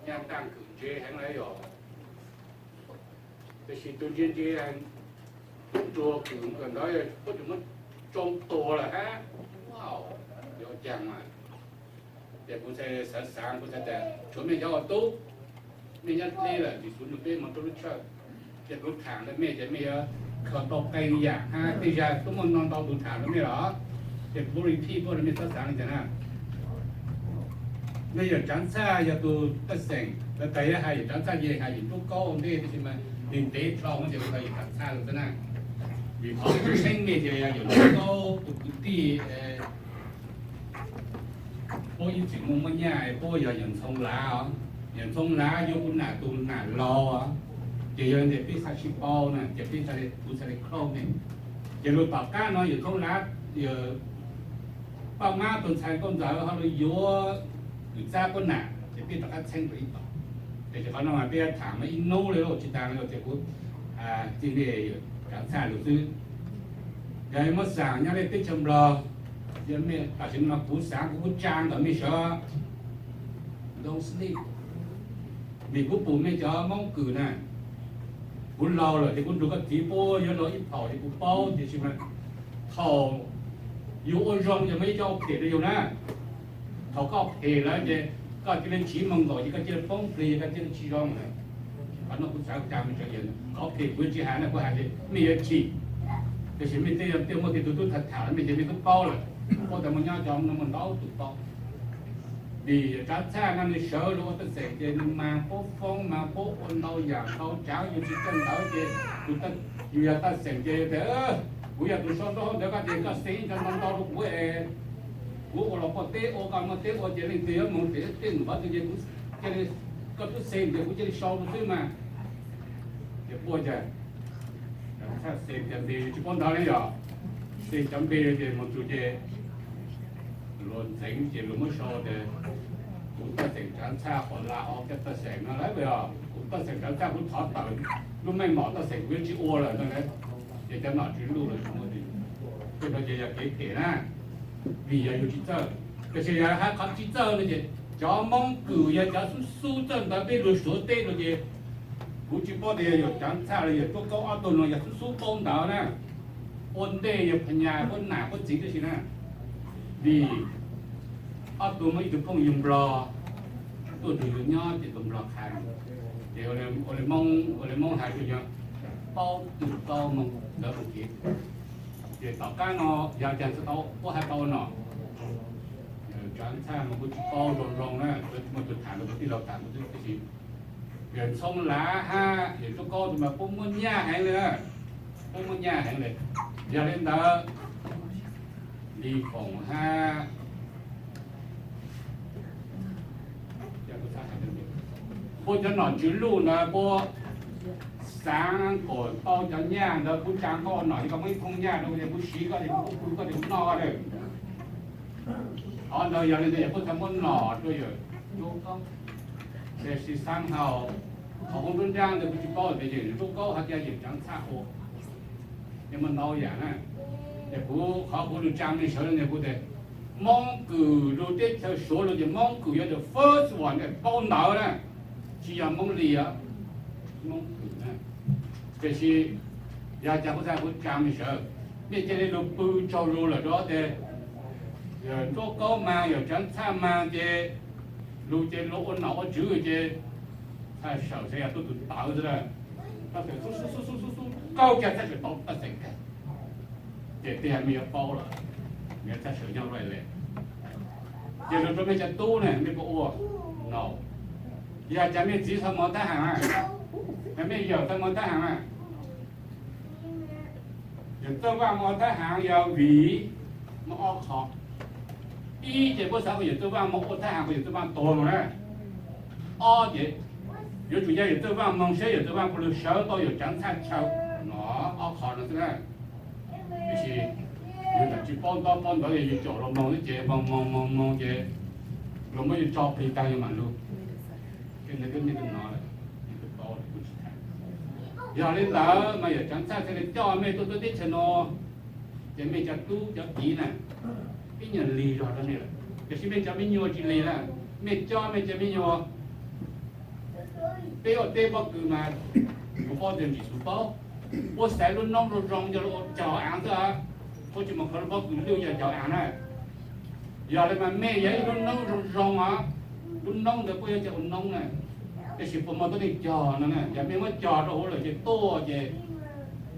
Nyaj tag kwm ntse heev lawm yog, tiam sis tus ntse ntse, tus ntsuag kwm kawm ntawv puab tseem muab tsoo tuag lawm hab. Yuav ua caag mas? Ces kuv xaav xaav, kuv xaav tas tshuav mej cov ua tub, mej nyob dleb lawm, tsis xub nrug peb moog rua lub tshawj. Ces kuv thaam rua mej ces mej yuav khaws tau qee yam hab tej zag tub muaj ntau ntau tug thaam rua mej los, ces kuv repeat puab rua mej txhob xaav le caag na. Mej yawm Tsav Txhaj yog tug Paj Xeem, lawv tas yuav has yawm Tsav Txhaj ces has yawm Nruab Kaub ua ntej, tab sis mas nws ntev dhau ces ua tas yawm Tsav Txhaj lawm xwb na. Vim qhov tseeb mej ces yog yawm Nruab Kaub tug kwv tij, puab ib txwm muaj muaj nyaj, puab yog yawm Ntxhoo Lav os. Yawm Ntxhoo Lav yuav kuv nam tug nam laug os. Ces yog le ntawd peb xaav sib paub na ces peb xaav le, kuv xaav le close mej. Ces lug tom qab no yawm Ntxhoo Lav, yawm Paj Mab tug ntxhais nkauj ntxawm ho lug yuav Kwm Txab puab nam ces peb rov qab txheeb rua ib tom. Ces qhov no mas peb yuav thaam mas ib nub le, tsis taag le, ces kuv txij le Tsav Txhaj lug xwb. Yog muab xaam nyob le teb chaws Nplog, tam sim no kuv xaav kuv tsaa ntawm mej sawv, don't sleep. Vim kuv pum mej cov Moob Kws na, kuv laug lawm ces kuv nrug koj txiv puab yuav luag ib phaum ces kuv paub, tiam sis mas thaum yus ua zoo ces muaj ib co phem rua yus na. Thaum koj phem lawm ces koj cia li tsiv moog nkaum ces koj cia li poob plig, koj cia li tsis zoo lawm. Qhov no kuv xaav tsaa mej sawv, qhov phem kuv tsis has na, kuv has ces mej yuav chim. Tiam sis mej tej, tej muaj tej tug tub tham tham los mej ces mej tub paub lawm, puab tas muaj nyob cov no muaj ntau tug paub. Vim Tsav Txhaj no nws sawv lug ua Paj Xeem ces nws mas puab foob mas puab ua ntau yam ntau tsaav, yus tsis kawm ntawv ces yus yog Paj Xeem ces tas kuv yog tug sau nraub qaum ntawv, koj ces koj xeem cov ntau ntau rua kuv es kuv ua los muaj teb ua, koj muaj teb ua ces leej twg yuav moog pem tej num npav twg ces kuv cia li, koj tub xeem ces kuv cia li sau rua xwb mas. Ces puab cas Tsav Txhaj xeem cov npe tsis paub ntawv le yog, xeem cov npe ces moog txug ces luag ntxeev ces luag muab sau tas kuv Paj Xeem Tsav Txhaj Qhov Laj ob cov Paj Xeem no lawm yog kuv Paj Xeem Tsav Txhaj kuv thov tawm lub meej mom Paj Xeem kuv yuav tsis ua lawm no. Ces cov nom tswv luj lawm tsis muaj li. Tej no ces yog kev phem na, vim yog yus tsis txawj. Tab sis yog hab qhov tsis txawj no ces cov Moob Kws yog cov xub xub txawj ntawv, peb lug Suav teb no ces kuv tsis paub tas yog yawm Tsav Txhaj los yawm Nruab Kaub, ob tug no yog xub xub paub ntawv na. Ua ntej yog phas nyas puab nam puab txiv tib si na. Vim ob tug muaj ib tug phooj ywg Nplog tuaj nrug yus nyob ces tus Nplog qha, ces ua le Moob, ua le Moob has rua yus, paub tug paub Moob ntawv mus kev. Ces tom qab no yog caag txug tau puab has tau no, Tsav Txhaj no kuv tsis paub zoo zoo na, muaj tug tham rua kuv tij laug tham kuv tib si. Yawm Ntxhoo Lav hab yawm Nruab Kaub tug mas puab muaj nyaj heev le, puab muaj nyaj heev le. Yog le ntawd Lis Foom hab puab cov nom tswv luj ntawd puab xaav kom tau cov nyaj ntawd, kuv tsaa koj nom ces koj muab ib thooj nyaj rua kuv, kuv siv koj ces kuv pw, koj ces kuv noj koj lawm. Qhov ntawd yog le ntawd yog puab txhaj muab nom rua yawm Nruab Kaub. Tab sis xaav hau qhov hauv nruab nrab ntawd kuv tsis paub tas yawm Nruab Kaub hab yawm Tsav Txhaj ua, ces muaj ntau yam na. Ces kuv, qhov kuv lug tsaa mej sawv le ntawd kuv tas Moob Kws lug teb chaws Suav lug ces Moob Kws yog the first one paub ntawv na, tsis yog Moob Lis, Moob Kws na. Tab sis yog caag kuv txhaj kuv tsaa mej sawv, mej cia le lug pw tsaug lug lawm rua tes Nruab Kaub mas yawm Tsav Txhaj mas ces lug ces lug ua nom ua tswv ces Txhaj Sawm xav yog tuaj tug tawv xwb na. Txhaj Sawm xub xub xub xub xub kaug kiag Txhaj Sawm tau Paj Xeem kag. Ces tej yam mej yuav paub lawm, yog Txhaj Sawm nyob rua le. Ces lug rua mej cov tub ne mej puas ua? No. Yog caag mej txiv tau moog thab ham, mej yawm tau moog thab ham na. Yawm Txawj Vaaj moog thab ham yog vim muaj ob qho. Ib ces puab xaav kom yawm Txawj Vaaj moog ua thab ham kom yawm Txawj Vaaj tuag moog na. Ob ces yuav tsum yog yawm Txawj Vaaj moog saib yawm Txawj Vaaj puas lug sawv tau yawm Tsav Txhaj chaw. No ob qho no xwb na. Tab sis yus tsis paub ntaub paub ntawv, yog yus caum luag moog xwb ces moog moog moog moog ces luag muab yus tso plig taag yus mam lug. Yog li ntawd mas yawm Tsav Txhaj thiaj li coj mej tuaj tuab teb chaws no, ces mej cov tub cov kiv na, ib nyuag lig zog rua mej lawm, tab sis mej cov me nyuam tsis lig na. Mej coj mej cov me nyuam Peb ua teb pob kws mas kuv paub tias Tswv Yexus paub, puab xaiv lub noob zoo zoo yog lub cog av xwb, puab tsis mus khaws lub pob kws lwj yog cog av na. Yog li mas mej yog ib lub noob zoo zoo os, lub noob ntawd puab yuav coj ua noob na, tab sis puas muaj tuab neeg cog no na? Yog mej muab cog rau huv lawm ces tuaj ces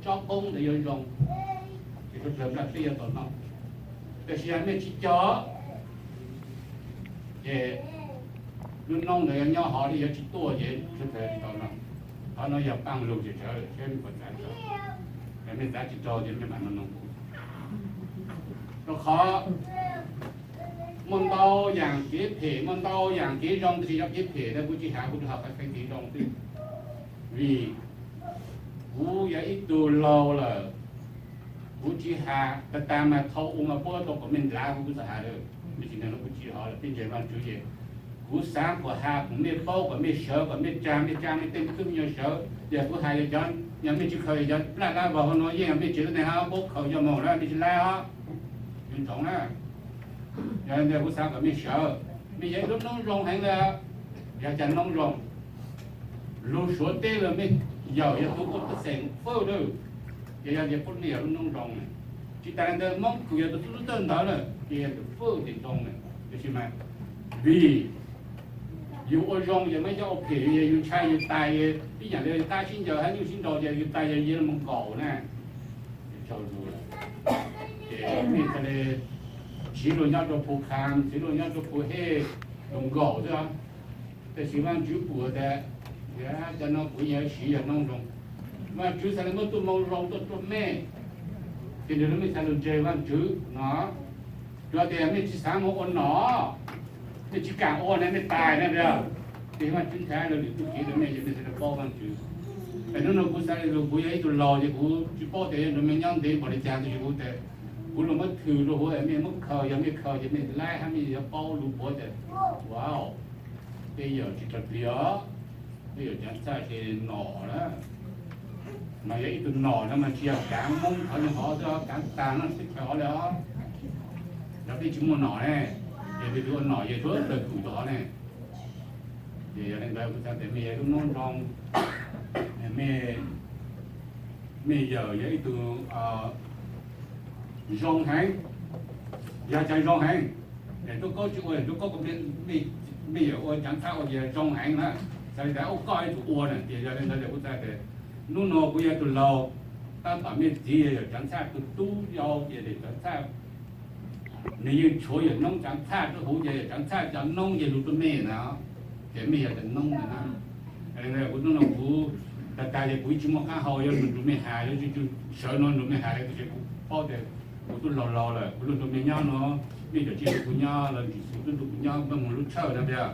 tsob qoob ntawd yuav zoo, ces sawv dlawg nplaj teb yuav tau noj. Tab sis yog mej tsis cog ces lub noob ntawd yuav nyob hov li, yuav tsis tuaj ces sawv dlawg tsis tau noj. Qhov no yog paaj lug tseg tsawv, saib mej puas txav tau. Yog mej txav tsis tau ces mej mam nug kuv. Rau qhov muaj ntau yaam kev phem, muaj ntau yaam kev zoo, tab sis cov kev phem ntawd kuv tsis has, kuv tsuas has qhov kev zoo xwb. Vim kuv yog ib tug laug lawm, kuv tsis has tag tag mas thaum ub mas puab tau kom mej ntav kuv, kuv txawm has lawm. Mej tsis ntav kuv tsis hov lawm, peb ntseeg Vaajtswv ces kuv xaav kom has kom mej paub, kom mej sawv, kom mej tsaa, mej tsaa mej tej tub me nyuam sawv. Yog kuv has yog cov, yog mej tsis khaws yog cov plaj dab vog hauv no yeej mej tsev tuab neeg hab paub khaws coj moog lawm, mej tsis laib os. Yuav ntsoov na. Yog li ntawd kuv xaav kom mej sawv, mej yog ib lub noob zoo heev li. Yog cas noob zoo? Lug Suav teb los mej yawm yog tug ua pej xeem fwj lawm, ces yog tias puab li yog lub noob zoo na. Tsis tas li ntawd Moob Kws yog tus tub txawj ntawv na, ces yog tus fwj ces zoo na. Tab sis mas vim yus ua zoo ces muaj cov ua phem, yus ntshai yus tas, ib yaam li qab sib ncaws hab nyuj sib nraus ces yus tas yog yus moog nkaum na. Ces tsaug zug lawm. Ces mej tas li siv luag nyob rau Phu Kham, siv luag nyob rau Phu Hej, luag nkaum xwb. Tab sis Vaajtswv pum tas, cov no kuv yuav siv yog noob zoo. Vaajtswv xaav li muab tuaj moo zoo tuaj rua mej, ces nws lub mej xaav lug ntseeg Vaajtswv no. Tsuas tias mej tsis xaav moog ua nom, mej tsis kaam ua na mej tas na. Ces Vaajtswv ntshai lawv lwm tug kev rua mej ces mej thiaj paub Vaajtswv. Es hnub no kuv xaav lug, kuv yog ib tug laug ces kuv tsis paub tias yuav nrug mej nyob ntev npaum li cas, tab sis kuv tas kuv lug muab thwm rua huv, mej muab khaws, yog mej khaws ces mej laib hab mej yuav paub lug puav tas, wow, tej yawm tsis tau plig os, tej yawm Caav Txhaj ces nom na. Mas yog ib tug nom no mas tsis yog kaav Moob hov li hov xwb, kaav taag no teb chaws hov li os. Yog peb tsis muaj nom ne, ces peb tug ua nom yog tsuav tawg kws tau hov ne. Ces yog li ntawd kuv xaav tas mej yog ib lub noob zoo, mej, mej yawm yog ib tug zoo heev, yog cov zoo heev. Tub Kaub tsis ua, Tub Kaub, mej yawm ua Caav Txhaj ua ces zoo heev na. Xaav li tas ua koj ib tug ua na, ces yog li ntawd ces kuv xaav tas hnub no kuv yog ib tug laug, tab tom mej txiv yog yawm Caav Txhaj tug tub yau ces yawm Caav Txhaj nws yeej tshuav yawm noob Caav Txhaj rua huv ces yawm Caav Txhaj cov noob yeej lug rua mej na, ces mej yog cov noob na. Kuv hnub no kuv tag tag ces kuv tsis muaj qaab hau yuav lug nrug mej has, yuav tsum sawv no nrug mej has, tab sis kuv paub tas kuv tub laug laug lawm, kuv lug nrug mej nyob no, mej yuav tsis lug kuv nyob los Tswv Yexus tub nrug kuv nyob, mej moog lub tshawj no tiag.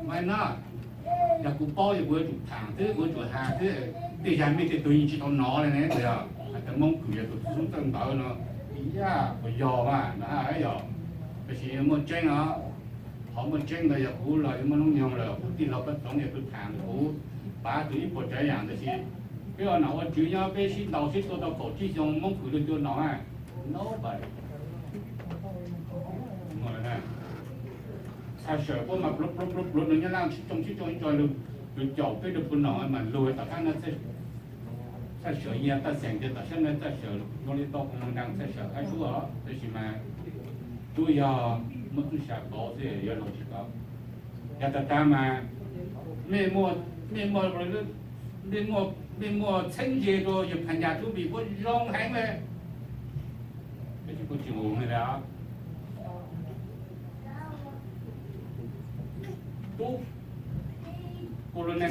Mas no yog kuv paub ces kuv yuav tsum thaam xwb, kuv yuav tsum has xwb. Tej zag mej tej tug yeej tsis tau nov li ne, yog has tas Moob Kws yog tus tub txawj ntawv no, yaj puas yog mas no hab yog. Tab sis muaj tseeb os, qhov muaj tseeb ntawd yog kuv los yog muaj noob nyoog lawm, kuv tij laug Paj Txoov yog tus thaam kuv, pav tug ib puas tsav yaam, tab sis peb ua nom ua tswv nyob peb sib ntaus sib tua tau kaum tsib xyoo Moob Kws lug cua nom na, nobody. Txhaj Sawm puab mas pluav pluav pluav pluav nws nyob laj sib tsoo sib tsoo ib tso lug, lug caum peb rua puag nom mas lug tom qab no. Txhaj Sawm yog Taj Xeem ces tom sab no Txhaj Sawm zoo li tau koom ntaag Txhaj Sawm qab sub os, tab sis mas tub yog muab tub sa pauv xwb yog lug tsis tau. Yog tag tag mas mej muaj, mej muaj, mej muaj txheeb ze rua yawg Phas Nyas tub Npis puab zoo heev le. Tab sis kuv tsis mus li os. Tub, kuv lug ne,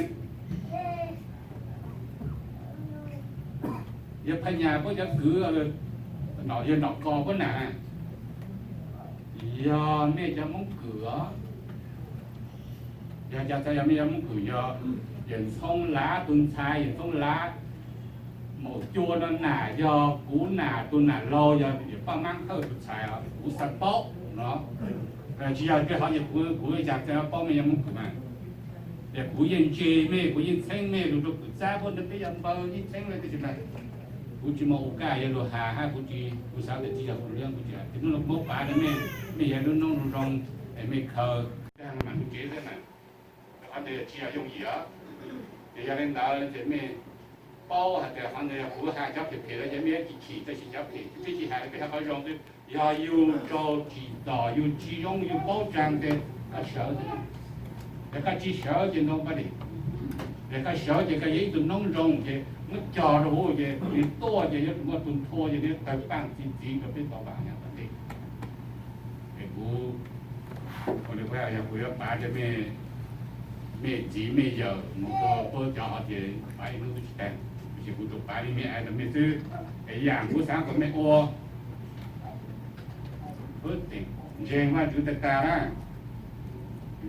yawg Phas Nyas puab cov kwv, nom yawg Nom Kos puab nam, yog mej cov Moob Kws os. Yog cas tas yog mej cov Moob Kws, yog yawm Ntxhoo Lav tug ntxhais, yawm Ntxhoo Lav maum cua no nam yog kuv nam tug nam laug, yog yawm Paj Maab Hawj tug ntxhais os, kuv xaav paub no. Tsis yog tej hov ces kuv, kuv cas tas paub mej cov Moob Kws mas. Ces kuv yeej ntse mej, kuv yeej txheeb mej lug rua kws txab puab ntawd, peb yog npawg yeej txheeb le, tab sis mas kuv tsis muaj ua kaj yuav lug has hab kuv tsis, kuv xaav tas tsis yog kuv lub, kuv tsis has. Ces hnub no kuv muab pav rua mej, mej yog lub noob zoo zoo, es mej khaws, kuv tsev xwb mas. Qhov ntawd tsis yog yooj yim. Ces yog li ntawd ces mej paub hais tias qhov ntawd yog kuv hais cov phem phem los ces mej yuav tsis chim, tab sis cov phem twb tsis hais li, peb hais qhov zoo xwb. Yog yus raug tsim txom, yus tsis zoo, yus paub tsaag ces koj sawv xwb. Yog koj tsis sawv ces ntoo paj dim. Yog koj sawv ces koj yog ib tug noob zoo ces muab cog rau huv ces nws tuaj ces yuav tsum muaj tus nthua ces nws tawg paaj txi txiv rau peb tau vaam yav tom ntej. Es kuv, ua li kuv hais, yog kuv yuav pav rau mej, mej txiv mej yawm mus rau puab cov hov ces pav ib hnub twb tsis taag, tab sis kuv tsuas pav li mej hais rau mej xwb. Es yaam kuv xaav kom mej ua, ntseeg Vaajtswv tag tag na,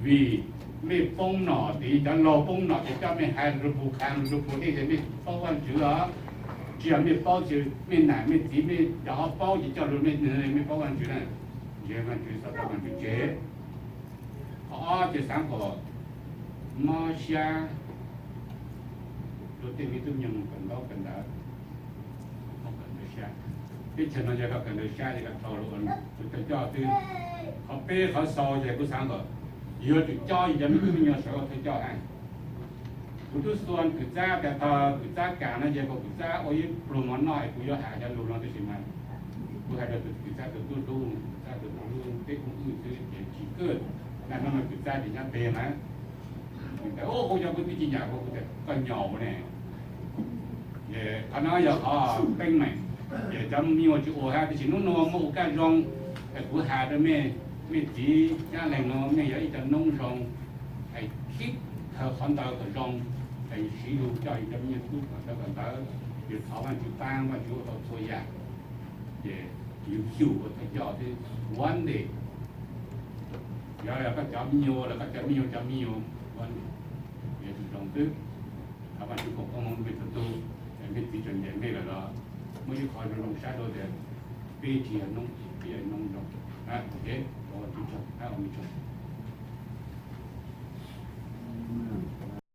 vim mej poob nom tid, cov laug poob nom ces coj mej hais lug puag qha lug puag dej ces mej paub Vaajtswv os. Tsis yog mej paub, tsis mej nam mej txiv mej cov hov paub ces coj lug mej, mej paub Vaajtswv na. Ntseeg Vaajtswv, txhob rau Vaajtswv tseg. Qhov ob ces xaav kom mob sab rau tej me tub me nyuam kawm ntaub kawm ntawv, kawm ntawv sab. Teb chaws no yog koj kawm ntawv sab ces koj tau lug ua tus thawj coj xwb. Qhov peb qhov xaus ces kuv xaav kom yuav tsum coj yus cov me tub me nyuam sawv ua thawj coj hab. Kuv tub xua kws txab, tas thaum kws txab kam no ces kom kws txab ua ib pluag mov noj es kuv yuav has cov lug no tab sis mas kuv has rau tus kws txab tus tub hlub, kws txab tus tub hlub peb kuj wb xwb ces tsis kawg. Naj hnub no kws txab ces nyob peg na. Nws tias, ub, kuv cov kwv tij tsis nyiam kuv. Kuv tias, koj nyiam ne. Ces qhov no yog qhov teeb meem, ces cov me nyuam tsis ua hab, tab sis hnub no muaj ua kaj zoo, es kuv has rau mej, mej txiv Nyab Leej no mej yog ib cov noob zoo, es khib khaws qhov ntawd kom zoo, es siv lug coj yus cov me nyuam tub kawm ntawv kawm ntawv, yus thov Vaajtswv paab, Vaajtswv ua tau txhua yam, ces yus xyum ua thawj coj xwb. One day, yog koj cov me nyuam los koj cov me nyuam cov me nyuam, one day, yuav tsum zoo xwb. Thov Vaajtswv foom koob hmoov rau mej txhua tug, es mej txiv tseem ncaim mej lawm los muaj ib qho zoo zoo sab dua tias peb tsis yog noob, peb yog noob zoo.